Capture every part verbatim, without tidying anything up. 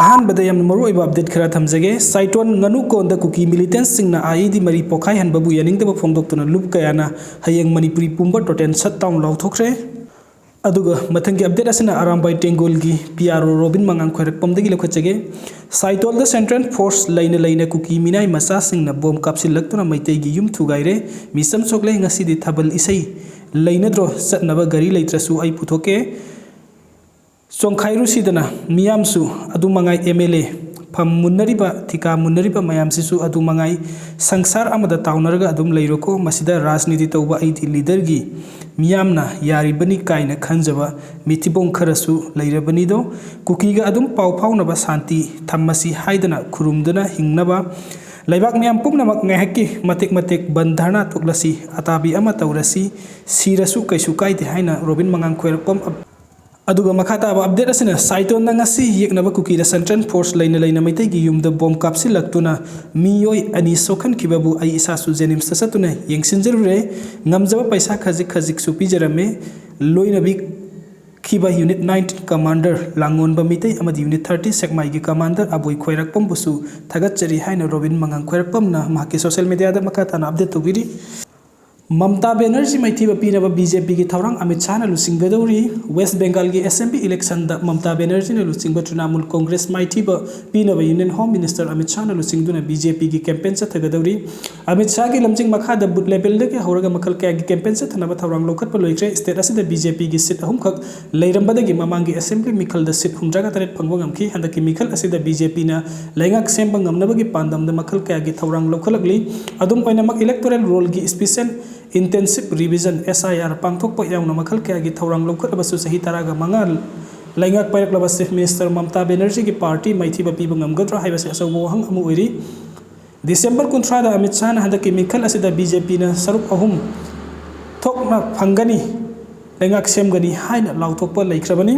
ꯑꯍꯥꯟꯕꯗ ꯌꯥꯝꯅ ꯃꯔꯨꯑꯣꯏꯕ ꯑꯞꯗꯦꯠ ꯈꯔ ꯊꯝꯖꯒꯦ꯫ ꯁꯥꯏꯇꯣꯟ ꯉꯥꯅꯨꯀꯣꯟꯗ ꯀꯨꯀꯤ ꯃꯤꯂꯤꯇꯦꯟꯁꯁꯤꯡꯅ ꯑꯥꯏ ꯏ ꯗꯤ ꯃꯔꯤ ꯄꯣꯈꯥꯏꯍꯟꯕꯕꯨ ꯌꯥꯅꯤꯡꯗꯕ ꯐꯣꯡꯗꯣꯛꯇꯨꯅ ꯂꯨꯞ ꯀꯌꯥꯅ ꯍꯌꯦꯡ ꯃꯅꯤꯄꯨꯔꯤ ꯄꯨꯝꯕ ꯇꯣꯇꯦꯟ ꯁꯠ ꯗꯥꯎꯟ ꯂꯥꯎꯊꯣꯛꯈ꯭ꯔꯦ꯫ ꯑꯗꯨꯒ ꯃꯊꯪꯒꯤ ꯑꯞꯗꯦꯠ ꯑꯁꯤꯅ ꯑꯔꯥꯝꯕꯥꯏ ꯇꯦꯡꯒꯣꯜꯒꯤ ꯄꯤ ꯑꯥꯔ ꯑꯣ ꯔꯣꯕꯤꯟ ꯃꯉꯥꯡ ꯈ꯭ꯋꯥꯏꯔꯥꯛꯄꯝꯗꯒꯤ ꯂꯧꯈꯠꯆꯒꯦ꯫ ꯁꯥꯏꯇꯣꯜꯗ ꯁꯦꯟꯇ꯭ꯔꯦꯜ ꯐꯣꯔꯁ ꯂꯩꯅ ꯂꯩꯅ ꯀꯨꯀꯤ ꯃꯤꯅꯥꯏ ꯃꯆꯥꯁꯤꯡꯅ ꯕꯣꯝ ꯀꯥꯞꯁꯤꯜꯂꯛꯇꯨꯅ ꯃꯩꯇꯩꯒꯤ ꯌꯨꯝ ꯊꯨꯒꯥꯏꯔꯦ꯫ ꯃꯤꯆꯝ ꯁꯣꯛꯂꯦ꯫ ꯉꯁꯤꯗꯤ ꯊꯥꯕꯜ ꯏꯁꯩ ꯂꯩꯅꯗ꯭ꯔꯣ? ꯆꯠꯅꯕ ꯒꯥꯔꯤ ꯂꯩꯇ꯭ꯔꯁꯨ ꯑꯩ ꯄꯨꯊꯣꯛꯀꯦ꯫ ꯆꯣꯡꯈꯥꯏꯔꯨꯁꯤꯗꯅ ꯃꯤꯌꯥꯝꯁꯨ ꯑꯗꯨ ꯃꯉꯥꯏ, ꯑꯦꯝ ꯑꯦꯜ ꯑꯦ ꯐꯝ ꯃꯨꯟꯅꯔꯤꯕ, ꯊꯤꯀꯥ ꯃꯨꯟꯅꯔꯤꯕ ꯃꯌꯥꯝꯁꯤꯁꯨ ꯑꯗꯨ ꯃꯉꯥꯏ꯫ ꯁꯪꯁꯥꯔ ꯑꯃꯗ ꯇꯥꯎꯅꯔꯒ ꯑꯗꯨꯝ ꯂꯩꯔꯣꯀꯣ꯫ ꯃꯁꯤꯗ ꯔꯥꯖꯅꯤꯇꯤ ꯇꯧꯕ ꯑꯩꯗꯤ ꯂꯤꯗꯔꯒꯤ ꯃꯤꯌꯥꯝꯅ ꯌꯥꯔꯤꯕꯅꯤ ꯀꯥꯏꯅ ꯈꯟꯖꯕ ꯃꯤꯊꯤꯕꯣꯡ ꯈꯔꯁꯨ ꯂꯩꯔꯕꯅꯤꯗꯣ꯫ ꯀꯨꯀꯤꯒ ꯑꯗꯨꯝ ꯄꯥꯎ ꯐꯥꯎꯅꯕ, ꯁꯥꯟꯇꯤ ꯊꯝꯃꯁꯤ ꯍꯥꯏꯗꯅ ꯈꯨꯔꯨꯝꯗꯨꯅ ꯍꯤꯡꯅꯕ꯫ ꯂꯩꯕꯥꯛ ꯃꯤꯌꯥꯝ ꯄꯨꯝꯅꯃꯛ ꯉꯥꯏꯍꯥꯛꯀꯤ ꯃꯇꯦꯛ ꯃꯇꯦꯛ ꯕꯟ ꯙꯔꯅꯥ ꯊꯣꯛꯂꯁꯤ, ꯑꯇꯥꯕꯤ ꯑꯃ ꯇꯧꯔꯁꯤ, ꯁꯤꯔꯁꯨ ꯀꯩꯁꯨ ꯀꯥꯏꯗꯦ ꯍꯥꯏꯅ ꯔꯣꯕꯤꯟ ꯃꯉꯥꯡ ꯈ꯭ꯋꯥꯏꯔꯥꯛꯄꯝ꯫ ꯑꯗꯨꯒ ꯃꯈꯥ ꯇꯥꯕ ꯑꯞꯗꯦꯠ ꯑꯁꯤꯅ ꯁꯥꯏꯇꯣꯟꯗ ꯉꯁꯤ ꯌꯦꯛꯅꯕ ꯀꯨꯀꯤꯗ ꯁꯦꯟꯇ꯭ꯔꯦꯜ ꯐꯣꯔꯁ ꯂꯩꯅ ꯂꯩꯅ ꯃꯩꯇꯩꯒꯤ ꯌꯨꯝꯗ ꯕꯣꯝ ꯀꯥꯞꯁꯤꯜꯂꯛꯇꯨꯅ ꯃꯤꯑꯣꯏ ꯑꯅꯤ ꯁꯣꯛꯍꯟꯈꯤꯕꯕꯨ ꯑꯩ ꯏꯁꯥꯁꯨ ꯖꯦꯅꯤꯝꯁꯇ ꯆꯠꯇꯨꯅ ꯌꯦꯡꯁꯤꯟꯖꯔꯨꯔꯦ꯫ ꯉꯝꯖꯕ ꯄꯩꯁꯥ ꯈꯖꯤꯛ ꯈꯖꯤꯛꯁꯨ ꯄꯤꯖꯔꯝꯃꯦ꯫ ꯂꯣꯏꯅꯕꯤꯈꯤꯕ ꯌꯨꯅꯤꯠ ꯅꯥꯏꯟꯇꯤꯟ ꯀꯃꯥꯟꯗꯔ ꯂꯥꯡꯉꯣꯟꯕ ꯃꯤꯇꯩ ꯑꯃꯗꯤ ꯌꯨꯅꯤꯠ ꯊꯥꯔꯇꯤ ꯁꯦꯛꯃꯥꯏꯒꯤ ꯀꯃꯥꯟꯗꯔ ꯑꯕꯣꯏ ꯈ꯭ꯋꯥꯏꯔꯥꯛꯄꯝꯕꯨꯁꯨ ꯊꯥꯒꯠꯆꯔꯤ ꯍꯥꯏꯅ ꯔꯣꯕꯤꯟ ꯃꯉꯥꯡ ꯈ꯭ꯋꯥꯏꯔꯥꯛꯄꯝꯅ ꯃꯍꯥꯛꯀꯤ ꯁꯣꯁꯦꯜ ꯃꯤꯗꯤꯌꯥꯗ ꯃꯈꯥ ꯇꯥꯅ ꯑꯞꯗꯦꯠ ꯇꯧꯕꯤꯔꯤ꯫ ꯃꯝꯇꯥ ꯕꯦꯅꯔꯖꯤ ꯃꯥꯏꯊꯤꯕ ꯄꯤꯅꯕ ꯕꯤ ꯖꯦ ꯄꯤꯒꯤ ꯊꯧꯔꯥꯡ ꯑꯃꯤꯠ ꯁꯥꯍꯅ ꯂꯨꯆꯤꯡꯒꯗꯧꯔꯤ꯫ ꯋꯦꯁ ꯕꯦꯡꯒꯥꯜꯒꯤ ꯑꯦꯁꯦꯝꯕ꯭ꯂꯤ ꯏꯂꯦꯛꯁꯟꯗ ꯃꯝꯇꯥ ꯕꯦꯅꯔꯖꯤꯅ ꯂꯨꯆꯤꯡꯕ ꯇ꯭ꯔꯤꯅꯥꯃꯨꯜ ꯀꯣꯡꯒ꯭ꯔꯦꯁ ꯃꯥꯏꯊꯤꯕ ꯄꯤꯅꯕ ꯌꯨꯅꯤꯌꯟ ꯍꯣꯝ ꯃꯤꯅꯤꯁꯇꯔ ꯑꯃꯤꯠ ꯁꯥꯍꯅ ꯂꯨꯆꯤꯡꯗꯨꯅ ꯕꯤ ꯖꯦ ꯄꯤꯒꯤ ꯀꯦꯝꯄꯦꯟ ꯆꯠꯊꯒꯗꯧꯔꯤ꯫ ꯑꯃꯤꯠ ꯁꯥꯍꯒꯤ ꯂꯝꯖꯤꯡ ꯃꯈꯥꯗ ꯕꯨꯊ ꯂꯦꯚꯦꯜꯗꯒꯤ ꯍꯧꯔꯒ ꯃꯈꯜ ꯀꯌꯥꯒꯤ ꯀꯦꯝꯄꯦꯟ ꯆꯠꯊꯅꯕ ꯊꯧꯔꯥꯡ ꯂꯧꯈꯠꯄ ꯂꯣꯏꯈ꯭ꯔꯦ꯫ ꯁ꯭ꯇꯦꯠ ꯑꯁꯤꯗ ꯕꯤ ꯖꯦ ꯄꯤꯒꯤ ꯁꯤꯠ ꯑꯍꯨꯝꯈꯛ ꯂꯩꯔꯝꯕꯗꯒꯤ ꯃꯃꯥꯡꯒꯤ ꯑꯦꯁꯦꯝꯕ꯭ꯂꯤ ꯃꯤꯈꯜꯗ ꯁꯤꯠ ꯍꯨꯝꯗ꯭ꯔꯥꯒ ꯇꯔꯦꯠ ꯐꯪꯕ ꯉꯝꯈꯤ꯫ ꯍꯟꯗꯛꯀꯤ ꯃꯤꯈꯜ ꯑꯁꯤꯗ ꯕꯤ ꯖꯦ ꯄꯤꯅ ꯂꯩꯉꯥꯛ ꯁꯦꯝꯕ ꯉꯝꯅꯕꯒꯤ ꯄꯥꯟꯗꯝꯗ ꯃꯈꯜ ꯀꯌꯥꯒꯤ ꯊꯧꯔꯥꯡ ꯂꯧꯈꯠꯂꯛꯂꯤ꯫ ꯑꯗꯨꯝ ꯑꯣꯏꯅꯃꯛ, ꯏꯂꯦꯛꯇꯣꯔꯦꯜ ꯔꯣꯜꯒꯤ ꯁ꯭ꯄꯤꯁꯦꯜ ꯏꯟꯇꯦꯟꯁꯤꯚ ꯔꯤꯚꯤꯖꯟ, ꯑꯦꯁ ꯑꯥꯏ ꯑꯥꯔ, ꯄꯥꯡꯊꯣꯛꯄ ꯌꯥꯎꯅ ꯃꯈꯜ ꯀꯌꯥꯒꯤ ꯊꯧꯔꯥꯡ ꯂꯧꯈꯠꯂꯕꯁꯨ, ꯆꯍꯤ ꯇꯔꯥꯒ ꯃꯉꯥ ꯂꯩꯉꯥꯛ ꯄꯥꯏꯔꯛꯂꯕ ꯆꯤꯐ ꯃꯤꯅꯤꯁꯇꯔ ꯃꯝꯇꯥ ꯕꯦꯅꯔꯖꯤꯒꯤ ꯄꯥꯔꯇꯤ ꯃꯥꯏꯊꯤꯕ ꯄꯤꯕ ꯉꯝꯒꯗ꯭ꯔꯥ ꯍꯥꯏꯕꯁꯤ ꯑꯆꯧꯕ ꯋꯥꯍꯪ ꯑꯃ ꯑꯣꯏꯔꯤ꯫ ꯗꯤꯁꯦꯝꯕꯔ ꯀꯨꯟꯊ꯭ꯔꯥꯗ ꯑꯃꯤꯠ ꯁꯥꯍꯅ ꯍꯟꯗꯛꯀꯤ ꯃꯤꯈꯜ ꯑꯁꯤꯗ ꯕꯤ ꯖꯦ ꯄꯤꯅ ꯁꯔꯨꯛ ꯑꯍꯨꯝ ꯊꯣꯛꯅ ꯐꯪꯒꯅꯤ, ꯂꯩꯉꯥꯛ ꯁꯦꯝꯒꯅꯤ ꯍꯥꯏꯅ ꯂꯥꯎꯊꯣꯛꯄ ꯂꯩꯈ꯭ꯔꯕꯅꯤ꯫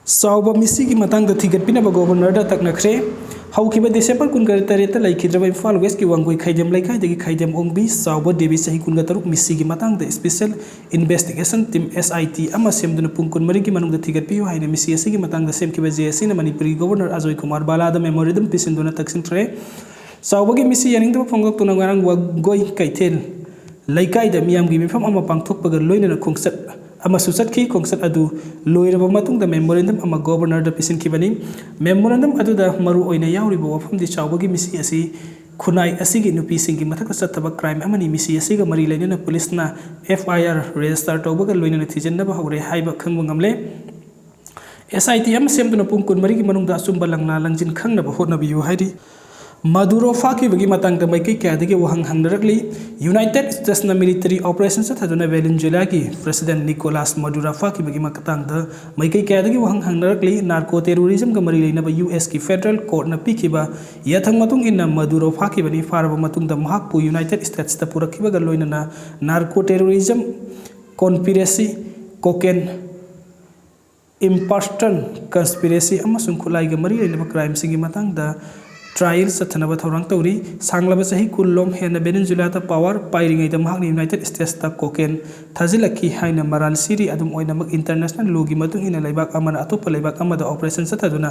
ꯆꯥꯎꯕ ꯃꯤꯁꯤꯒꯤ ꯃꯇꯥꯡꯗ ꯊꯤꯒꯠꯄꯤꯅꯕ ꯒꯣꯕꯔꯅꯔꯗ ꯇꯛꯅꯈ꯭ꯔꯦ꯫ ꯍꯧꯈꯤꯕ ꯗꯤꯁꯦꯝꯕꯔ ꯀꯨꯟꯒ ꯇꯔꯦꯠꯇ ꯂꯩꯈꯤꯗ꯭ꯔꯕ ꯏꯝꯐꯥꯜ ꯋꯦꯁꯀꯤ ꯋꯥꯡꯒꯣꯏ ꯈꯩꯗꯦꯝ ꯂꯩꯀꯥꯏꯗꯒꯤ ꯈꯩꯗꯦꯝ ꯑꯣꯡꯕꯤ ꯆꯥꯎꯕ ꯗꯦꯕꯤ ꯆꯍꯤ ꯀꯨꯟꯒ ꯇꯔꯨꯛ ꯃꯤꯁꯤꯒꯤ ꯃꯇꯥꯡꯗ special investigation team, S I T, ꯑꯃ ꯁꯦꯝꯗꯨꯅ ꯄꯨꯡ ꯀꯨꯟꯃꯔꯤꯒꯤ ꯃꯅꯨꯡꯗ ꯊꯤꯒꯠꯄꯤꯌꯨ ꯍꯥꯏꯅ ꯃꯤꯁꯤ ꯑꯁꯤꯒꯤ ꯃꯇꯥꯡꯗ ꯁꯦꯝꯈꯤꯕ J A Cꯅ ꯃꯅꯤꯄꯨꯔꯒꯤ ꯒꯣꯕꯔꯅꯔ ꯑꯖꯣꯏ ꯀꯨꯃꯥꯔ ꯕꯥꯂꯥꯗ ꯃꯦꯃꯣꯔꯦꯟꯗꯝ ꯄꯤꯁꯤꯟꯗꯨꯅ ꯇꯛꯁꯤꯟꯈ꯭ꯔꯦ꯫ ꯆꯥꯎꯕꯒꯤ ꯃꯤꯁꯤ ꯌꯥꯅꯤꯡꯗꯕ ꯐꯣꯡꯗꯣꯛꯇꯨꯅ ꯉꯔꯥꯡ ꯋꯥꯡꯒꯣꯏ ꯀꯩꯊꯦꯜ ꯂꯩꯀꯥꯏꯗ ꯃꯤꯌꯥꯝꯒꯤ ꯃꯤꯐꯝ ꯑꯃ ꯄꯥꯡꯊꯣꯛꯄꯒ ꯂꯣꯏꯅꯅ ꯈꯣꯡꯆꯠ ꯑꯃꯁꯨ ꯆꯠꯈꯤ꯫ ꯈꯣꯡꯆꯠ ꯑꯗꯨ ꯂꯣꯏꯔꯕ ꯃꯇꯨꯡꯗ ꯃꯦꯃꯣꯔꯦꯟꯗꯝ ꯑꯃ ꯒꯣꯕꯔꯅꯔꯗ ꯄꯤꯁꯤꯟꯈꯤꯕꯅꯤ꯫ ꯃꯦꯃꯣꯔꯦꯟꯗꯝ ꯑꯗꯨꯗ ꯃꯔꯨ ꯑꯣꯏꯅ ꯌꯥꯎꯔꯤꯕ ꯋꯥꯐꯝꯗꯤ ꯆꯥꯎꯕꯒꯤ ꯃꯤꯁꯤ ꯑꯁꯤ ꯈꯨꯟꯅꯥꯏ ꯑꯁꯤꯒꯤ ꯅꯨꯄꯤꯁꯤꯡꯒꯤ ꯃꯊꯛꯇ ꯆꯠꯊꯕ ꯀ꯭ꯔꯥꯏꯝ ꯑꯃꯅꯤ꯫ ꯃꯤꯁꯤ ꯑꯁꯤꯒ ꯃꯔꯤ ꯂꯩꯅꯅ ꯄꯨꯂꯤꯁꯅ F I R ꯔꯦꯖꯤꯁꯇꯥꯔ ꯇꯧꯕꯒ ꯂꯣꯏꯅꯅ ꯊꯤꯖꯤꯟꯅꯕ ꯍꯧꯔꯦ ꯍꯥꯏꯕ ꯈꯪꯕ ꯉꯝꯂꯦ꯫ S I T ꯑꯃ ꯁꯦꯝꯗꯨꯅ ꯄꯨꯡ ꯀꯨꯟꯃꯔꯤꯒꯤ ꯃꯅꯨꯡꯗ ꯑꯆꯨꯝꯕ ꯂꯪꯂꯥ ꯂꯪꯖꯤꯟ ꯈꯪꯅꯕ ꯍꯣꯠꯅꯕꯤꯌꯨ ꯍꯥꯏꯔꯤ꯫ ꯃꯗꯨꯔꯣ ꯐꯥꯈꯤꯕꯒꯤ ꯃꯇꯥꯡꯗ ꯃꯥꯏꯀꯩ ꯀꯌꯥꯗꯒꯤ ꯋꯥꯍꯪ ꯍꯪꯅꯔꯛꯂꯤ꯫ ꯌꯨꯅꯥꯏꯇꯦꯗ ꯁ꯭ꯇꯦꯠꯁꯅ ꯃꯤꯂꯤꯇꯔꯤ ꯑꯣꯄꯔꯦꯁꯟ ꯆꯠꯊꯗꯨꯅ ꯚꯦꯅꯦꯖꯨꯂꯥꯒꯤ ꯄ꯭ꯔꯦꯁꯤꯗꯦꯟꯠ ꯅꯤꯀꯣꯂꯥꯁ ꯃꯗꯨꯔꯣ ꯐꯥꯈꯤꯕꯒꯤ ꯃꯇꯥꯡꯗ ꯃꯥꯏꯀꯩ ꯀꯌꯥꯗꯒꯤ ꯋꯥꯍꯪ ꯍꯪꯅꯔꯛꯂꯤ꯫ ꯅꯥꯔꯀꯣ ꯇꯦꯔꯣꯔꯤꯖꯝꯒ ꯃꯔꯤ ꯂꯩꯅꯕ ꯌꯨ ꯑꯦꯁꯀꯤ ꯐꯦꯗꯔꯦꯜ ꯀꯣꯔꯠꯅ ꯄꯤꯈꯤꯕ ꯌꯥꯊꯪ ꯃꯇꯨꯡ ꯏꯟꯅ ꯃꯗꯨꯔꯣ ꯐꯥꯈꯤꯕꯅꯤ꯫ ꯐꯥꯔꯕ ꯃꯇꯨꯡꯗ ꯃꯍꯥꯛꯄꯨ ꯌꯨꯅꯥꯏꯇꯦꯗ ꯁ꯭ꯇꯦꯠꯁꯇ ꯄꯨꯔꯛꯈꯤꯕꯒ ꯂꯣꯏꯅꯅ ꯅꯥꯔꯀꯣ ꯇꯦꯔꯣꯔꯤꯖꯝ, ꯀꯣꯟꯁꯄꯤꯔꯦꯁꯤ, ꯀꯣꯀꯦꯟ, ꯏꯝꯄꯥꯁꯇꯟ ꯀꯟꯁꯄꯤꯔꯦꯁꯤ ꯑꯃꯁꯨꯡ ꯈꯨꯠꯂꯥꯏꯒ ꯃꯔꯤ ꯂꯩꯅꯕ ꯀ꯭ꯔꯥꯏꯝꯁꯤꯡꯒꯤ ꯃꯇꯥꯡꯗ ꯇ꯭ꯔꯥꯏꯌꯦꯜ ꯆꯠꯊꯅꯕ ꯊꯧꯔꯥꯡ ꯇꯧꯔꯤ꯫ ꯁꯥꯡꯂꯕ ꯆꯍꯤ ꯀꯨꯟꯂꯣꯝ ꯍꯦꯟꯅ ꯚꯦꯅꯦꯖꯨꯂꯥꯗ ꯄꯥꯋꯔ ꯄꯥꯏꯔꯤꯉꯩꯗ ꯃꯍꯥꯛꯅ ꯌꯨꯅꯥꯏꯇꯦꯗ ꯁ꯭ꯇꯦꯠꯁꯇ ꯀꯣꯀꯦꯟ ꯊꯥꯖꯤꯜꯂꯛꯈꯤ ꯍꯥꯏꯅ ꯃꯔꯥꯜ ꯁꯤꯔꯤ꯫ ꯑꯗꯨꯝ ꯑꯣꯏꯅꯃꯛ, ꯏꯟꯇꯔꯅꯦꯁꯅꯦꯜ ꯂꯣꯒꯤ ꯃꯇꯨꯡ ꯏꯟꯅ ꯂꯩꯕꯥꯛ ꯑꯃꯅ ꯑꯇꯣꯞꯄ ꯂꯩꯕꯥꯛ ꯑꯃꯗ ꯑꯣꯄꯔꯦꯁꯟ ꯆꯠꯊꯗꯨꯅ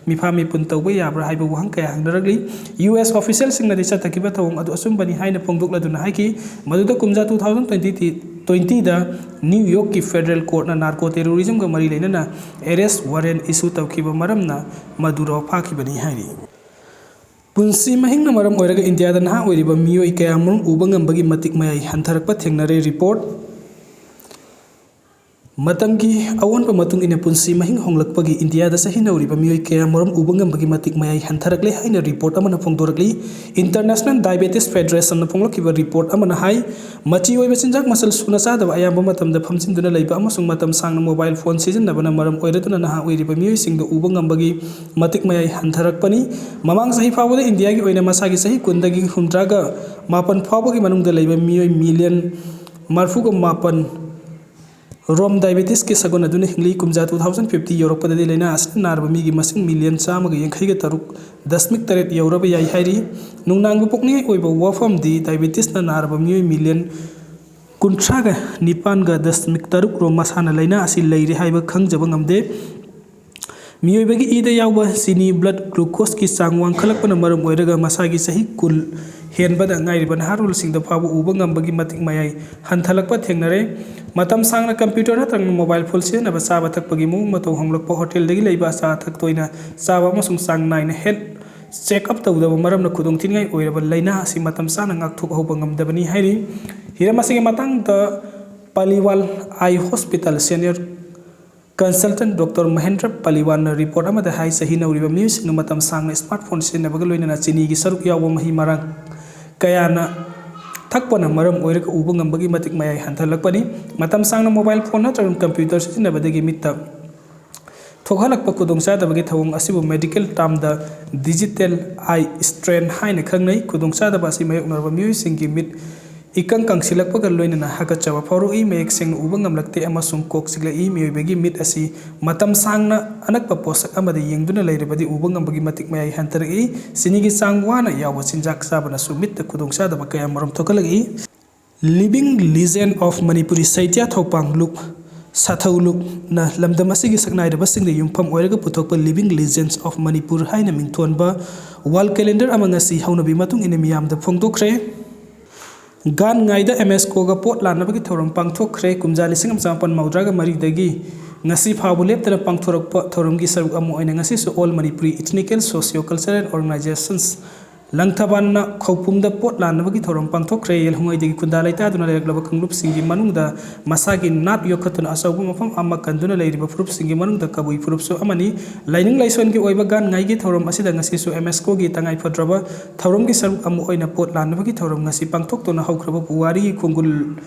ꯃꯤꯐꯥ ꯃꯤꯄꯨꯟ ꯇꯧꯕ ꯌꯥꯕ꯭ꯔꯥ ꯍꯥꯏꯕ ꯋꯥꯍꯪ ꯀꯌꯥ ꯍꯪꯅꯔꯛꯂꯤ꯫ ꯌꯨ ꯑꯦꯁ ꯑꯣꯐꯤꯁꯤꯌꯦꯜꯁꯤꯡꯅꯗꯤ ꯆꯠꯊꯈꯤꯕ ꯊꯧꯑꯣꯡ ꯑꯗꯨ ꯑꯆꯨꯝꯕꯅꯤ ꯍꯥꯏꯅ ꯐꯣꯡꯗꯣꯛꯂꯗꯨꯅ ꯍꯥꯏꯈꯤ꯫ ꯃꯗꯨꯗ ꯀꯨꯝꯖꯥ two thousand twenty, twenty ꯗ ꯅ꯭ꯌꯨ ꯌꯣꯔꯛꯀꯤ ꯐꯦꯗꯔꯦꯜ ꯀꯣꯔꯠꯅ ꯅꯥꯔꯀꯣ ꯇꯦꯔꯣꯔꯤꯖꯝꯒ ꯃꯔꯤ ꯂꯩꯅꯅ ꯑꯦꯔꯦꯁ ꯋꯥꯔꯦꯟ ꯏꯁꯨ ꯇꯧꯈꯤꯕ ꯃꯔꯝꯅ ꯃꯗꯨꯔꯣ ꯐꯥꯈꯤꯕꯅꯤ ꯍꯥꯏꯔꯤ꯫ ꯄꯨꯟꯁꯤ ꯃꯍꯤꯡꯅ ꯃꯔꯝ ꯑꯣꯏꯔꯒ ꯏꯟꯗꯤꯌꯥꯗ ꯅꯍꯥ ꯑꯣꯏꯔꯤꯕ ꯃꯤꯑꯣꯏ ꯀꯌꯥꯃꯔꯨꯝ ꯎꯕ ꯉꯝꯕꯒꯤ ꯃꯇꯤꯛ ꯃꯌꯥꯏ ꯍꯟꯊꯔꯛꯄ ꯊꯦꯡꯅꯔꯦ꯫ ꯔꯤꯄꯣꯔꯠ꯫ ꯃꯇꯝꯒꯤ ꯑꯑꯣꯟꯕ ꯃꯇꯨꯡ ꯏꯟꯅ ꯄꯨꯟꯁꯤ ꯃꯍꯤꯡ ꯍꯣꯡꯂꯛꯄꯒꯤ ꯏꯟꯗꯤꯌꯥꯗ ꯆꯍꯤ ꯅꯧꯔꯤꯕ ꯃꯤꯑꯣꯏ ꯀꯌꯥꯃꯔꯨꯝ ꯎꯕ ꯉꯝꯕꯒꯤ ꯃꯇꯤꯛ ꯃꯌꯥꯏ ꯍꯟꯊꯔꯛꯂꯦ ꯍꯥꯏꯅ ꯔꯤꯄꯣꯔꯠ ꯑꯃꯅ ꯐꯣꯡꯗꯣꯔꯛꯂꯤ꯫ ꯏꯟꯇꯔꯅꯦꯁꯅꯦꯜ ꯗꯥꯏꯕꯦꯇꯤꯁ ꯐꯦꯗꯔꯦꯁꯟꯅ ꯐꯣꯡꯂꯛꯈꯤꯕ ꯔꯤꯄꯣꯔꯠ ꯑꯃꯅ ꯍꯥꯏ, ꯃꯆꯤ ꯑꯣꯏꯕ ꯆꯤꯟꯖꯥꯛ ꯃꯆꯜ ꯁꯨꯅ ꯆꯥꯗꯕ, ꯑꯌꯥꯝꯕ ꯃꯇꯝꯗ ꯐꯝꯖꯤꯟꯗꯨꯅ ꯂꯩꯕ ꯑꯃꯁꯨꯡ ꯃꯇꯝ ꯁꯥꯡꯅ ꯃꯣꯕꯥꯏꯜ ꯐꯣꯟ ꯁꯤꯖꯤꯟꯅꯕꯅ ꯃꯔꯝ ꯑꯣꯏꯔꯗꯨꯅ ꯅꯍꯥ ꯑꯣꯏꯔꯤꯕ ꯃꯤꯑꯣꯏꯁꯤꯡꯗ ꯎꯕ ꯉꯝꯕꯒꯤ ꯃꯇꯤꯛ ꯃꯌꯥꯏ ꯍꯟꯊꯔꯛꯄꯅꯤ꯫ ꯃꯃꯥꯡ ꯆꯍꯤ ꯐꯥꯎꯕꯗ ꯏꯟꯗꯤꯌꯥꯒꯤ ꯑꯣꯏꯅ ꯃꯁꯥꯒꯤ ꯆꯍꯤ ꯀꯨꯟꯗꯒꯤ ꯍꯨꯝꯗ꯭ꯔꯥꯒ ꯃꯥꯄꯟ ꯐꯥꯎꯕꯒꯤ ꯃꯅꯨꯡꯗ ꯂꯩꯕ ꯃꯤꯑꯣꯏ ꯃꯤꯂꯤꯌꯟ ꯃꯔꯤꯐꯨꯒ ꯃꯥꯄꯟ ꯔꯣꯝ ꯗꯥꯏꯕꯦꯇꯤꯁꯀꯤ ꯁꯒꯨꯟ ꯑꯗꯨꯅ ꯍꯤꯡꯂꯤ꯫ ꯀꯨꯝꯖꯥ two thousand fifty ꯌꯧꯔꯛꯄꯗꯗꯤ ꯂꯥꯏꯅꯥ ꯑꯁꯤꯅ ꯅꯥꯔꯕ ꯃꯤꯒꯤ ꯃꯁꯤꯡ ꯃꯤꯂꯤꯌꯟ ꯆꯥꯝꯃꯒ ꯌꯥꯡꯈꯩꯒ ꯇꯔꯨꯛ ꯗꯁꯃꯤꯛ ꯇꯔꯦꯠ ꯌꯧꯔꯕ ꯌꯥꯏ ꯍꯥꯏꯔꯤ꯫ ꯅꯨꯡꯅꯥꯡꯕ ꯄꯣꯛꯅꯤꯡꯉꯥꯏ ꯑꯣꯏꯕ ꯋꯥꯐꯝꯗꯤ ꯗꯥꯏꯕꯦꯇꯤꯁꯅ ꯅꯥꯔꯕ ꯃꯤꯑꯣꯏ ꯃꯤꯂꯤꯌꯟ ꯀꯨꯟꯊ꯭ꯔꯥꯒ ꯅꯤꯄꯥꯟꯒ ꯗꯁꯃꯤꯛ ꯇꯔꯨꯛ ꯔꯣꯝ ꯃꯁꯥꯅ ꯂꯥꯏꯅꯥ ꯑꯁꯤ ꯂꯩꯔꯤ ꯍꯥꯏꯕ ꯈꯪꯖꯕ ꯉꯝꯗꯦ꯫ ꯃꯤꯑꯣꯏꯕꯒꯤ ꯏꯗ ꯌꯥꯎꯕ ꯆꯤꯅꯤ, ꯕ꯭ꯂꯗ ꯒ꯭ꯂꯨꯀꯣꯁꯀꯤ ꯆꯥꯡ ꯋꯥꯡꯈꯠꯂꯛꯄꯅ ꯃꯔꯝ ꯑꯣꯏꯔꯒ ꯃꯁꯥꯒꯤ ꯆꯍꯤ ꯀꯨꯟ ꯍꯦꯟꯕꯗ ꯉꯥꯏꯔꯤꯕ ꯅꯍꯥꯔꯣꯜꯁꯤꯡꯗ ꯐꯥꯎꯕ ꯎꯕ ꯉꯝꯕꯒꯤ ꯃꯇꯤꯛ ꯃꯌꯥꯏ ꯍꯟꯊꯂꯛꯄ ꯊꯦꯡꯅꯔꯦ꯫ ꯃꯇꯝ ꯁꯥꯡꯅ ꯀꯝꯄ꯭ꯌꯨꯇꯔ ꯅꯠꯇ꯭ꯔꯒ ꯃꯣꯕꯥꯏꯜ ꯐꯣꯟ ꯁꯤꯖꯤꯟꯅꯕ, ꯆꯥꯕ ꯊꯛꯄꯒꯤ ꯃꯑꯣꯡ ꯃꯇꯧ ꯍꯣꯡꯂꯛꯄ, ꯍꯣꯇꯦꯜꯗꯒꯤ ꯂꯩꯕ ꯑꯆꯥ ꯑꯊꯛ ꯇꯣꯏꯅ ꯆꯥꯕ ꯑꯃꯁꯨꯡ ꯆꯥꯡ ꯅꯥꯏꯅ ꯍꯦꯜꯊ ꯆꯦꯛ ꯑꯞ ꯇꯧꯗꯕ ꯃꯔꯝꯅ ꯈꯨꯗꯣꯡꯊꯤꯅꯤꯡꯉꯥꯏ ꯑꯣꯏꯔꯕ ꯂꯥꯏꯅꯥ ꯑꯁꯤ ꯃꯇꯝ ꯆꯥꯅ ꯉꯥꯛꯊꯣꯛꯍꯧꯕ ꯉꯝꯗꯕꯅꯤ ꯍꯥꯏꯔꯤ꯫ ꯍꯤꯔꯝ ꯑꯁꯤꯒꯤ ꯃꯇꯥꯡꯗ ꯄꯥꯂꯤꯋꯥꯜ ꯑꯥꯏ hospital senior ꯀꯟꯁꯜꯇꯦꯟꯠ doctor Mahendra ꯄꯥꯂꯤꯋꯥꯟꯅ report ꯑꯃꯗ ꯍꯥꯏ, ꯆꯍꯤ ꯅꯧꯔꯤꯕ ꯃꯤꯑꯣꯏꯁꯤꯡꯅ ꯃꯇꯝ ꯁꯥꯡꯅ ꯁ꯭ꯃꯥꯔꯠꯐꯣꯟ ꯁꯤꯖꯤꯟꯅꯕꯒ ꯂꯣꯏꯅꯅ ꯆꯤꯅꯤꯒꯤ ꯁꯔꯨꯛ ꯌꯥꯎꯕ ꯃꯍꯤ ꯃꯔꯥꯡ ꯀꯌꯥꯅ ꯊꯛꯄꯅ ꯃꯔꯝ ꯑꯣꯏꯔꯒ ꯎꯕ ꯉꯝꯕꯒꯤ ꯃꯇꯤꯛ ꯃꯌꯥꯏ ꯍꯟꯊꯍꯜꯂꯛꯄꯅꯤ꯫ ꯃꯇꯝ ꯁꯥꯡꯅ ꯃꯣꯕꯥꯏꯜ ꯐꯣꯟ ꯅꯠꯇ꯭ꯔꯒ ꯀꯝꯄ꯭ꯌꯨꯇꯔ ꯁꯤꯖꯤꯟꯅꯕꯗꯒꯤ ꯃꯤꯠꯇ ꯊꯣꯛꯍꯜꯂꯛꯄ ꯈꯨꯗꯣꯡꯆꯥꯗꯕꯒꯤ ꯊꯧꯑꯣꯡ ꯑꯁꯤꯕꯨ ꯃꯦꯗꯤꯀꯦꯜ ꯇꯥꯝꯗ ꯗꯤꯖꯤꯇꯦꯜ ꯑꯥꯏ ꯁ꯭ꯇ꯭ꯔꯦꯟ ꯍꯥꯏꯅ ꯈꯪꯅꯩ꯫ ꯈꯨꯗꯣꯡꯆꯥꯗꯕ ꯑꯁꯤ ꯃꯥꯌꯣꯛꯅꯔꯕ ꯃꯤꯑꯣꯏꯁꯤꯡꯒꯤ ꯃꯤꯠ ꯏꯀꯪ ꯀꯪꯁꯤꯜꯂꯛꯄꯒ ꯂꯣꯏꯅꯅ ꯍꯥꯀꯠꯆꯕ ꯐꯥꯎꯔꯛꯏ, ꯃꯌꯦꯛ ꯁꯦꯡꯅ ꯎꯕ ꯉꯝꯂꯛꯇꯦ ꯑꯃꯁꯨꯡ ꯀꯣꯛ ꯆꯤꯛꯂꯛꯏ꯫ ꯃꯤꯑꯣꯏꯕꯒꯤ ꯃꯤꯠ ꯑꯁꯤ ꯃꯇꯝ ꯁꯥꯡꯅ ꯑꯅꯛꯄ ꯄꯣꯠꯁꯛ ꯑꯃꯗ ꯌꯦꯡꯗꯨꯅ ꯂꯩꯔꯕꯗꯤ ꯎꯕ ꯉꯝꯕꯒꯤ ꯃꯇꯤꯛ ꯃꯌꯥꯏ ꯍꯟꯊꯔꯛꯏ꯫ ꯆꯤꯅꯤꯒꯤ ꯆꯥꯡ ꯋꯥꯅ ꯌꯥꯎꯕ ꯆꯤꯟꯖꯥꯛ ꯆꯥꯕꯅꯁꯨ ꯃꯤꯠꯇ ꯈꯨꯗꯣꯡꯆꯥꯗꯕ ꯀꯌꯥ ꯃꯔꯨꯝ ꯊꯣꯛꯍꯜꯂꯛꯏ꯫ Living Legend of Manipuri ꯁꯥꯍꯤꯇ꯭ꯌ ꯊꯧꯄꯥꯡ ꯂꯨꯞ ꯁꯥꯊꯧ ꯂꯨꯞꯅ ꯂꯝꯗꯝ ꯑꯁꯤꯒꯤ ꯁꯛꯅꯥꯏꯔꯕꯁꯤꯡꯗ ꯌꯨꯝꯐꯝ ꯑꯣꯏꯔꯒ ꯄꯨꯊꯣꯛꯄ Living Legends of Manipur ꯍꯥꯏꯅ ꯃꯤꯡꯊꯣꯟꯕ ꯋꯥꯜ ꯀꯦꯂꯦꯟꯗꯔ ꯑꯃ ꯉꯁꯤ ꯍꯧꯅꯕꯤ ꯃꯇꯨꯡ ꯏꯟꯅ ꯃꯤꯌꯥꯝꯗ ꯐꯣꯡꯗꯣꯛꯈ꯭ꯔꯦ꯫ ꯒꯥꯟ ꯉꯥꯏꯗ ꯑꯦꯝ ꯑꯦꯁ ꯀꯣꯒ ꯄꯣꯠ ꯂꯥꯟꯅꯕꯒꯤ ꯊꯧꯔꯝ ꯄꯥꯡꯊꯣꯛꯈ꯭ꯔꯦ꯫ ꯀꯨꯝꯖꯥ ꯂꯤꯁꯤꯡ ꯑꯃ ꯆꯃꯥꯄꯟ ꯃꯧꯗ꯭ꯔꯥꯒ ꯃꯔꯤꯗꯒꯤ ꯉꯁꯤ ꯐꯥꯎꯕ ꯂꯦꯞꯇꯅ ꯄꯥꯡꯊꯣꯔꯛꯄ ꯊꯧꯔꯝꯒꯤ ꯁꯔꯨꯛ ꯑꯃ ꯑꯣꯏꯅ ꯉꯁꯤꯁꯨ All Manipuri Ethnical Socio Cultural Organizations ꯂꯪꯊꯕꯥꯜꯅ ꯈꯧꯄꯨꯝꯗ ꯄꯣꯠ ꯂꯥꯟꯅꯕꯒꯤ ꯊꯧꯔꯝ ꯄꯥꯡꯊꯣꯛꯈ꯭ꯔꯦ꯫ ꯌꯦꯜꯍꯧꯉꯩꯗꯒꯤ ꯈꯨꯟꯗꯥ ꯂꯩꯇꯥꯗꯨꯅ ꯂꯩꯔꯛꯂꯕ ꯀꯥꯡꯂꯨꯞꯁꯤꯡꯒꯤ ꯃꯅꯨꯡꯗ ꯃꯁꯥꯒꯤ ꯅꯥꯠ ꯌꯣꯛꯈꯠꯇꯨꯅ ꯑꯆꯧꯕ ꯃꯐꯝ ꯑꯃ ꯀꯟꯗꯨꯅ ꯂꯩꯔꯤꯕ ꯐꯨꯔꯨꯞꯁꯤꯡꯒꯤ ꯃꯅꯨꯡꯗ ꯀꯕꯨꯏ ꯐꯨꯔꯨꯞꯁꯨ ꯑꯃꯅꯤ꯫ ꯂꯥꯏꯅꯤꯡ ꯂꯥꯏꯁꯣꯟꯒꯤ ꯑꯣꯏꯕ ꯒꯥꯟ ꯉꯥꯏꯒꯤ ꯊꯧꯔꯝ ꯑꯁꯤꯗ ꯉꯁꯤꯁꯨ ꯑꯦꯝ ꯑꯦꯁ ꯀꯣꯒꯤ ꯇꯉꯥꯏꯐꯗ꯭ꯔꯕ ꯊꯧꯔꯝꯒꯤ ꯁꯔꯨꯛ ꯑꯃ ꯑꯣꯏꯅ ꯄꯣꯠ ꯂꯥꯟꯅꯕꯒꯤ ꯊꯧꯔꯝ ꯉꯁꯤ ꯄꯥꯡꯊꯣꯛꯇꯨꯅ ꯍꯧꯈ꯭ꯔꯕ ꯄꯨꯋꯥꯔꯤꯒꯤ ꯈꯣꯡꯒꯨꯜ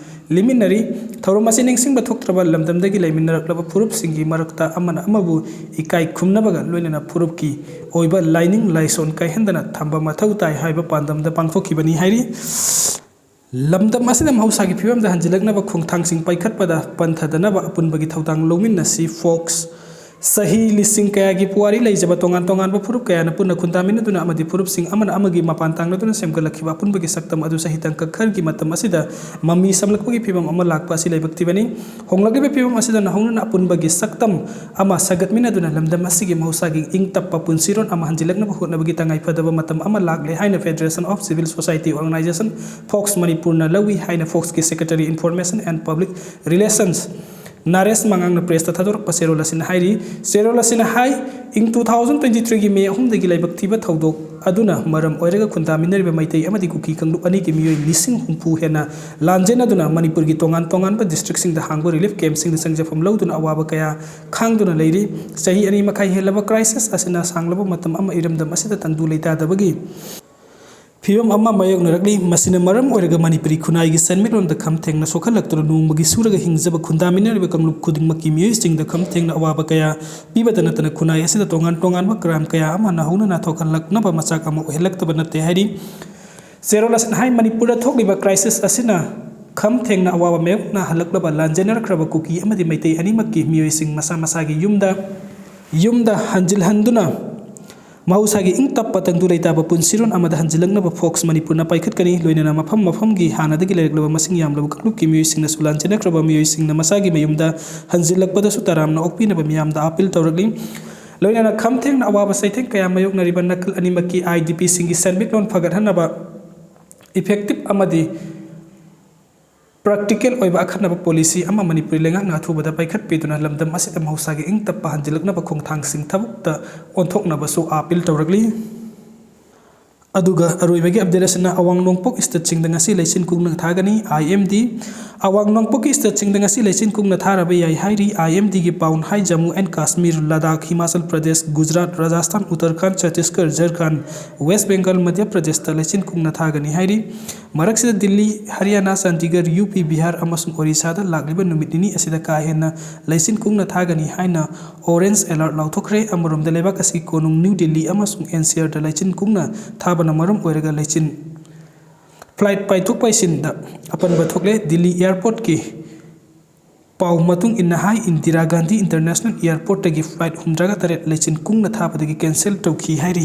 ꯂꯤꯃꯤꯟꯅꯔꯤ꯫ ꯊꯧꯔꯝ ꯑꯁꯤ ꯅꯤꯡꯁꯤꯡꯕ ꯊꯣꯛꯇ꯭ꯔꯕ ꯂꯝꯗꯝꯗꯒꯤ ꯂꯩꯃꯤꯟꯅꯔꯛꯂꯕ ꯐꯨꯔꯨꯞꯁꯤꯡꯒꯤ ꯃꯔꯛꯇ ꯑꯃꯅ ꯑꯃꯕꯨ ꯏꯀꯥꯏ ꯈꯨꯝꯅꯕꯒ ꯂꯣꯏꯅꯅ ꯐꯨꯔꯨꯞꯀꯤ ꯑꯣꯏꯕ ꯂꯥꯏꯅꯤꯡ ꯂꯥꯏꯁꯣꯟ ꯀꯥꯏꯍꯟꯗꯅ ꯊꯝꯕ ꯃꯊꯧ ꯇꯥꯏ ꯍꯥꯏꯕ ꯄꯥꯟꯗꯝꯗ ꯄꯥꯡꯊꯣꯛꯈꯤꯕꯅꯤ ꯍꯥꯏꯔꯤ꯫ ꯂꯝꯗꯝ ꯑꯁꯤꯗ ꯃꯍꯧꯁꯥꯒꯤ ꯐꯤꯕꯝꯗ ꯍꯟꯖꯤꯜꯂꯛꯅꯕ ꯈꯣꯡꯊꯥꯡꯁꯤꯡ ꯄꯥꯏꯈꯠꯄꯗ ꯄꯟꯊꯗꯅꯕ ꯑꯄꯨꯟꯕꯒꯤ ꯊꯧꯗꯥꯡ ꯂꯧꯃꯤꯟꯅꯁꯤ꯫ ꯐꯣꯛꯁ꯫ ꯆꯍꯤ ꯂꯤꯁꯤꯡ ꯀꯌꯥꯒꯤ ꯄꯨꯋꯥꯔꯤ ꯂꯩꯖꯕ ꯇꯣꯉꯥꯟ ꯇꯣꯉꯥꯟꯕ ꯐꯨꯔꯨꯞ ꯀꯌꯥꯅ ꯄꯨꯟꯅ ꯈꯨꯟꯗꯥꯃꯤꯟꯅꯗꯨꯅ ꯑꯃꯗꯤ ꯐꯨꯔꯨꯞꯁꯤꯡ ꯑꯃꯅ ꯑꯃꯒꯤ ꯃꯄꯥꯟ ꯇꯥꯡꯅꯗꯨꯅ ꯁꯦꯝꯒꯠꯂꯛꯈꯤꯕ ꯑꯄꯨꯟꯕꯒꯤ ꯁꯛꯇꯝ ꯑꯗꯨ ꯆꯍꯤ ꯇꯥꯡꯀꯛ ꯈꯔꯒꯤ ꯃꯇꯝ ꯑꯁꯤꯗ ꯃꯃꯤ ꯁꯥꯝꯂꯛꯄꯒꯤ ꯐꯤꯕꯝ ꯑꯃ ꯂꯥꯛꯄ ꯑꯁꯤ ꯂꯥꯏꯕꯛ ꯊꯤꯕꯅꯤ꯫ ꯍꯣꯡꯂꯛꯂꯤꯕ ꯐꯤꯕꯝ ꯑꯁꯤꯗ ꯅꯧꯍꯧꯅꯅ ꯑꯄꯨꯟꯕꯒꯤ ꯁꯛꯇꯝ ꯑꯃ ꯁꯥꯒꯠꯃꯤꯟꯅꯗꯨꯅ ꯂꯝꯗꯝ ꯑꯁꯤꯒꯤ ꯃꯍꯧꯁꯥꯒꯤ ꯏꯪ ꯇꯞꯄ ꯄꯨꯟꯁꯤꯔꯣꯟ ꯑꯃ ꯍꯟꯖꯤꯜꯂꯛꯅꯕ ꯍꯣꯠꯅꯕꯒꯤ ꯇꯉꯥꯏꯐꯗꯕ ꯃꯇꯝ ꯑꯃ ꯂꯥꯛꯂꯦ ꯍꯥꯏꯅ Federation of Civil Society Organization, fox ꯃꯅꯤꯄꯨꯔꯅ ꯂꯧꯏ ꯍꯥꯏꯅ ꯐꯣꯛꯁꯀꯤ Secretary Information and Public Relations ꯅꯔꯦꯁ ꯃꯉꯥꯡꯅ ꯄ꯭ꯔꯦꯁꯇ ꯊꯥꯗꯣꯔꯛꯄ ꯆꯦꯔꯣꯜ ꯑꯁꯤꯅ ꯍꯥꯏꯔꯤ꯫ ꯆꯦꯔꯣꯜ ꯑꯁꯤꯅ ꯍꯥꯏ, ꯏꯪ two thousand twenty threeꯒꯤ ꯃꯦ ꯑꯍꯨꯝꯗꯒꯤ ꯂꯥꯏꯕꯛ ꯊꯤꯕ ꯊꯧꯗꯣꯛ ꯑꯗꯨꯅ ꯃꯔꯝ ꯑꯣꯏꯔꯒ ꯈꯨꯟꯗꯥꯃꯤꯟꯅꯔꯤꯕ ꯃꯩꯇꯩ ꯑꯃꯗꯤ ꯀꯨꯀꯤ ꯀꯥꯡꯂꯨꯞ ꯑꯅꯤꯒꯤ ꯃꯤꯑꯣꯏ ꯂꯤꯁꯤꯡ ꯍꯨꯝꯐꯨ ꯍꯦꯟꯅ ꯂꯥꯟꯖꯦꯟꯅꯗꯨꯅ ꯃꯅꯤꯄꯨꯔꯒꯤ ꯇꯣꯉꯥꯟ ꯇꯣꯉꯥꯟꯕ districtꯁꯤꯡꯗ ꯍꯥꯡꯕ relief campꯁꯤꯡꯗ ꯆꯪꯖꯐꯝ ꯂꯧꯗꯨꯅ ꯑꯋꯥꯕ ꯀꯌꯥ ꯈꯥꯡꯗꯨꯅ ꯂꯩꯔꯤ꯫ ꯆꯍꯤ ꯑꯅꯤ ꯃꯈꯥꯏ ꯍꯦꯜꯂꯕ crisis ꯑꯁꯤꯅ ꯁꯥꯡꯂꯕ ꯃꯇꯝ ꯑꯃ ꯏꯔꯝꯗꯝ ꯑꯁꯤꯗ ꯇꯪꯗꯨ ꯂꯩꯇꯥꯗꯕꯒꯤ ꯐꯤꯕꯝ ꯑꯃ ꯃꯥꯌꯣꯛꯅꯔꯛꯂꯤ꯫ ꯃꯁꯤꯅ ꯃꯔꯝ ꯑꯣꯏꯔꯒ ꯃꯅꯤꯄꯨꯔꯤ ꯈꯨꯟꯅꯥꯏꯒꯤ ꯁꯦꯟꯃꯤꯠꯂꯣꯟꯗ ꯈꯝ ꯊꯦꯡꯅ ꯁꯣꯛꯍꯜꯂꯛꯇꯨꯅ ꯅꯣꯡꯃꯒꯤ ꯁꯨꯔꯒ ꯍꯤꯡꯖꯕ ꯈꯨꯟꯗꯥꯃꯤꯟꯅꯔꯤꯕ ꯀꯥꯡꯂꯨꯞ ꯈꯨꯗꯤꯡꯃꯛꯀꯤ ꯃꯤꯑꯣꯏꯁꯤꯡꯗ ꯈꯝ ꯊꯦꯡꯅ ꯑꯋꯥꯕ ꯀꯌꯥ ꯄꯤꯕꯇ ꯅꯠꯇꯅ ꯈꯨꯟꯅꯥꯏ ꯑꯁꯤꯗ ꯇꯣꯉꯥꯟ ꯇꯣꯉꯥꯟꯕ crime ꯀꯌꯥ ꯑꯃ ꯅꯧꯍꯧꯅꯅ ꯊꯣꯛꯍꯜꯂꯛꯅꯕ ꯃꯆꯥꯛ ꯑꯃ ꯑꯣꯏꯍꯜꯂꯛꯇꯕ ꯅꯠꯇꯦ ꯍꯥꯏꯔꯤ꯫ ꯆꯦꯔꯣꯜ ꯑꯁꯤꯅ ꯍꯥꯏ, ꯃꯅꯤꯄꯨꯔꯗ ꯊꯣꯛꯂꯤꯕ crisis ꯑꯁꯤꯅ ꯈꯝ ꯊꯦꯡꯅ ꯑꯋꯥꯕ ꯃꯥꯌꯣꯛꯅꯍꯜꯂꯛꯂꯕ ꯂꯥꯟꯖꯦꯟꯅꯔꯛꯈ꯭ꯔꯕ ꯀꯨꯀꯤ ꯑꯃꯗꯤ ꯃꯩꯇꯩ ꯑꯅꯤꯃꯛꯀꯤ ꯃꯤꯑꯣꯏꯁꯤꯡ ꯃꯁꯥ ꯃꯁꯥꯒꯤ ꯌꯨꯝꯗ ꯌꯨꯝꯗ ꯍꯟꯖꯤꯜꯍꯟꯗꯨꯅ ꯃꯍꯧꯁꯥꯒꯤ ꯏꯪ ꯇꯞꯄ ꯇꯪꯗꯨ ꯂꯩꯇꯥꯕ ꯄꯨꯟꯁꯤꯔꯣꯟ ꯑꯃꯗ ꯍꯟꯖꯤꯜꯂꯛꯅꯕ ꯐꯣꯛꯁ ꯃꯅꯤꯄꯨꯔꯅ ꯄꯥꯏꯈꯠꯀꯅꯤ꯫ ꯂꯣꯏꯅꯅ ꯃꯐꯝ ꯃꯐꯝꯒꯤ ꯍꯥꯟꯅꯗꯒꯤ ꯂꯩꯔꯛꯂꯕ ꯃꯁꯤꯡ ꯌꯥꯝꯂꯕ ꯀꯥꯡꯂꯨꯞꯀꯤ ꯃꯤꯑꯣꯏꯁꯤꯡꯅꯁꯨ ꯂꯥꯟꯖꯦꯟꯅꯈ꯭ꯔꯕ ꯃꯤꯑꯣꯏꯁꯤꯡꯅ ꯃꯁꯥꯒꯤ ꯃꯌꯨꯝꯗ ꯍꯟꯖꯤꯜꯂꯛꯄꯗꯁꯨ ꯇꯔꯥꯝꯅ ꯑꯣꯛꯄꯤꯅꯕ ꯃꯤꯌꯥꯝꯗ ꯑꯥꯄꯤꯜ ꯇꯧꯔꯛꯂꯤ꯫ ꯂꯣꯏꯅꯅ ꯈꯝ ꯊꯦꯡꯅ ꯑꯋꯥꯕ ꯆꯩꯊꯦꯡ ꯀꯌꯥ ꯃꯥꯌꯣꯛꯅꯔꯤꯕ ꯅꯥꯀꯜ ꯑꯅꯤꯃꯛꯀꯤ IDPꯁꯤꯡꯒꯤ ꯁꯦꯟꯃꯤꯠꯂꯣꯟ ꯐꯒꯠꯍꯟꯅꯕ effective ꯑꯃꯗꯤ practical ꯑꯣꯏꯕ ꯑꯈꯟꯅꯕ policy ꯑꯃ ꯃꯅꯤꯄꯨꯔꯤ ꯂꯩꯉꯥꯛꯅ ꯑꯊꯨꯕꯗ ꯄꯥꯏꯈꯠꯄꯤꯗꯨꯅ ꯂꯝꯗꯝ ꯑꯁꯤꯗ ꯃꯍꯧꯁꯥꯒꯤ ꯏꯪ ꯇꯞꯄ ꯍꯟꯖꯤꯜꯂꯛꯅꯕ ꯈꯣꯡꯊꯥꯡꯁꯤꯡ ꯊꯕꯛꯇ ꯑꯣꯟꯊꯣꯛꯅꯕꯁꯨ ꯑꯥꯄꯤꯜ ꯇꯧꯔꯛꯂꯤ꯫ ꯑꯗꯨꯒ ꯑꯔꯣꯏꯕꯒꯤ update ꯑꯁꯤꯅ ꯑꯋꯥꯡ ꯅꯣꯡꯄꯣꯛ stateꯁꯤꯡꯗ ꯉꯁꯤ ꯂꯩꯆꯤꯟ ꯀꯨꯡꯅ ꯊꯥꯒꯅꯤ꯫ IMD꯫ ꯑꯋꯥꯡ ꯅꯣꯡꯄꯣꯛꯀꯤ stateꯁꯤꯡꯗ ꯉꯁꯤ ꯂꯩꯆꯤꯟ ꯀꯨꯡꯅ ꯊꯥꯔꯕ ꯌꯥꯏ ꯍꯥꯏꯔꯤ꯫ IMDꯒꯤ ꯄꯥꯎꯅ ꯍꯥꯏ, Jammu and Kashmir, Ladakh, Himachal Pradesh, Gujarat, Rajasthan, Uttarakhand, Chhattisgarh, Jharkhand, west Bengal, ꯃꯙ꯭ꯌ ꯄ꯭ꯔꯗꯦꯁꯇ ꯂꯩꯆꯤꯟ ꯀꯨꯡꯅ ꯊꯥꯒꯅꯤ ꯍꯥꯏꯔꯤ꯫ ꯃꯔꯛꯁꯤꯗ ꯗꯤꯜꯂꯤ, ꯍꯔꯤꯌꯥꯅꯥ, ꯆꯥꯟꯗꯤꯒꯔ, UP, ꯕꯤꯍꯥꯔ ꯑꯃꯁꯨꯡ ꯑꯣꯔꯤꯁꯥꯗ ꯂꯥꯛꯂꯤꯕ ꯅꯨꯃꯤꯠ ꯅꯤꯅꯤ ꯑꯁꯤꯗ ꯀꯥ ꯍꯦꯟꯅ ꯂꯩꯆꯤꯟ ꯀꯨꯡꯅ ꯊꯥꯒꯅꯤ ꯍꯥꯏꯅ orange alert ꯂꯥꯎꯊꯣꯛꯈ꯭ꯔꯦ꯫ ꯑꯃꯔꯣꯝꯗ ꯂꯩꯕꯥꯛ ꯑꯁꯤꯒꯤ ꯀꯣꯅꯨꯡ ꯅ꯭ꯌꯨ ꯗꯤꯜꯂꯤ ꯑꯃꯁꯨꯡ NCRꯗ ꯂꯩꯆꯤꯟ ꯀꯨꯡꯅ ꯊꯥꯕꯅ ꯃꯔꯝ ꯑꯣꯏꯔꯒ ꯂꯩꯆꯤꯟ Flight ꯄꯥꯏꯊꯣꯛ ꯄꯥꯏꯁꯤꯟꯗ ꯑꯄꯟꯕ ꯊꯣꯛꯂꯦ꯫ ꯗꯤꯜꯂꯤ airportꯀꯤ ꯄꯥꯎ ꯃꯇꯨꯡ ꯏꯟꯅ ꯍꯥꯏ, ꯏꯟꯗꯤꯔꯥ ꯒꯥꯟꯙꯤ International Airportꯇꯒꯤ flight ꯍꯨꯝꯗ꯭ꯔꯥꯒ ꯇꯔꯦꯠ ꯂꯩꯆꯤꯟ ꯀꯨꯡꯅ ꯊꯥꯕꯗꯒꯤ cancel ꯇꯧꯈꯤ ꯍꯥꯏꯔꯤ꯫